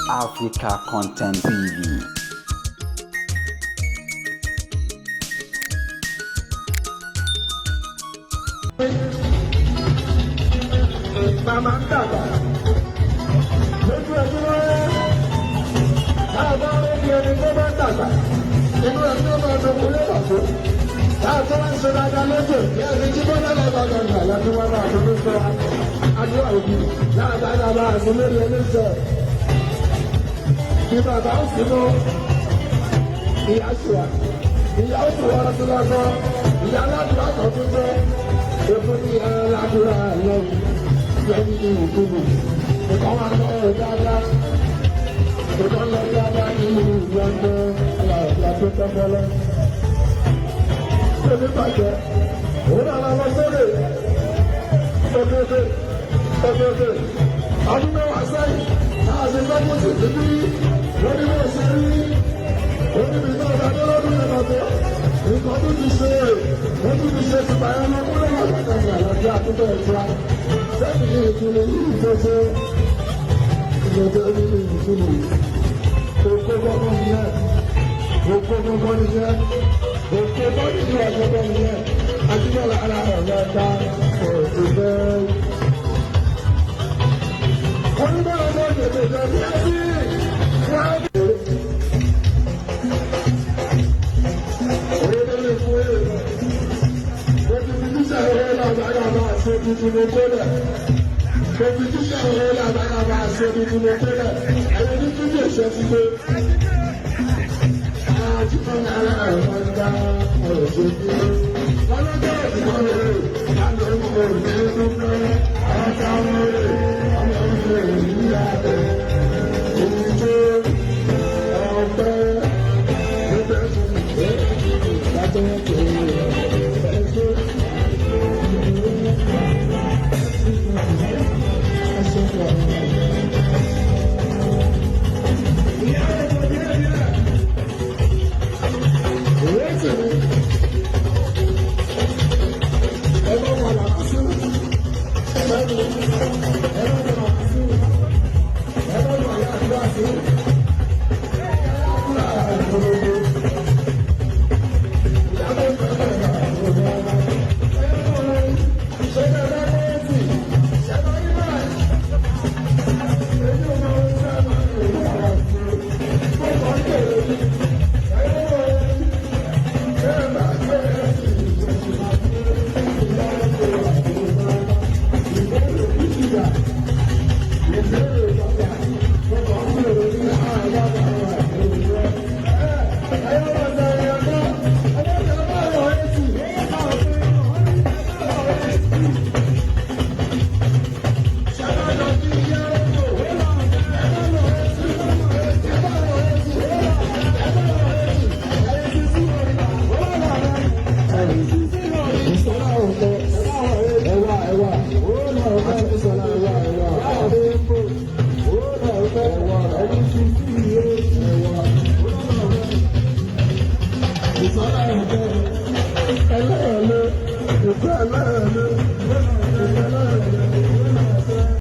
Africa Content TV. Màmá ń dàgbà lójú ẹbí wẹ́rẹ́ táà bá rí ẹni tó bá ń dàgbà, inú ẹbí ó máa dùn kúlẹ̀ pàtó. Táà tó bá ń ṣe dáadáa lójú ní ẹni tí bọ́lá lọ́gbà gbàgbà láti wá máa dúró sọ àdúrà òbí láàbá bá àti lórí ẹni sọ. Bí bàbá ó sì mú ìyá ṣùwà, ìyá ó sì wọ́n tó lọ́sọ, ìyá aládùúrà kan tó jẹ́ èkó ní ìyá aládùúrà lọ́wọ́ lẹ́yìn ní ìdúró. Nǹkan wà lọ́wọ́ dáadáa. Nǹkan lọ dáadáa ní ìlú ọgbẹ́ aláàbíà tó tẹ́fẹ́lẹ́. Ṣébí bàjẹ́, òun náà lọ sóde. Òkèèrè, òkèèrè. Ọdún 10 sẹ́yìn, náà ṣe sọ́kùsì síbí lórí bó ṣe rí. Oníbi náà dáadé lọ́dún yẹn lọ́tọ́. Nǹkan tó ti ṣe, ó tún ti ṣe tìgbà yẹn lọ kúrò lọ́dún àlàáfíà tó bẹ̀rẹ̀ fúra. Sẹ́yìn ní ìtúlẹ̀ yìí tó ṣe ìgbẹ́jọ́ ní ìtúlẹ̀. Òkú gbọ́gbọ́ nìyẹn. Òkú gbọ́gbọ́ nìyẹn. Òkú gbọ́gbọ́ nìyẹn gbọ́gbọ́ nìyẹn. Ajíbọ̀lá ara ọ̀gá ẹ̀ka òkú bẹ́ẹ̀. Onígbàgbọ́ ló ń tètè jẹ́ bí wọ́n á bí. Orílẹ̀-èdè fún èrè. Competition ọ̀rọ̀ làbára máa ṣe tuntun ló kólẹ̀. Ẹ̀yẹ ní túbọ̀ ṣe ti gbé. Àjùmọ̀ ara ẹ̀rọ ń dá ọ̀rọ̀ ṣe bí. Ọlọ́jọ́ ìdìbò rẹ̀ láti ọmọ òní tó fẹ́. Ọ̀tá rẹ̀ ọmọ òní ìyá rẹ̀. Ìjọ ọ̀pẹ ló fẹ́ fún mi. Látọ̀ tó ẹ̀ṣọ́.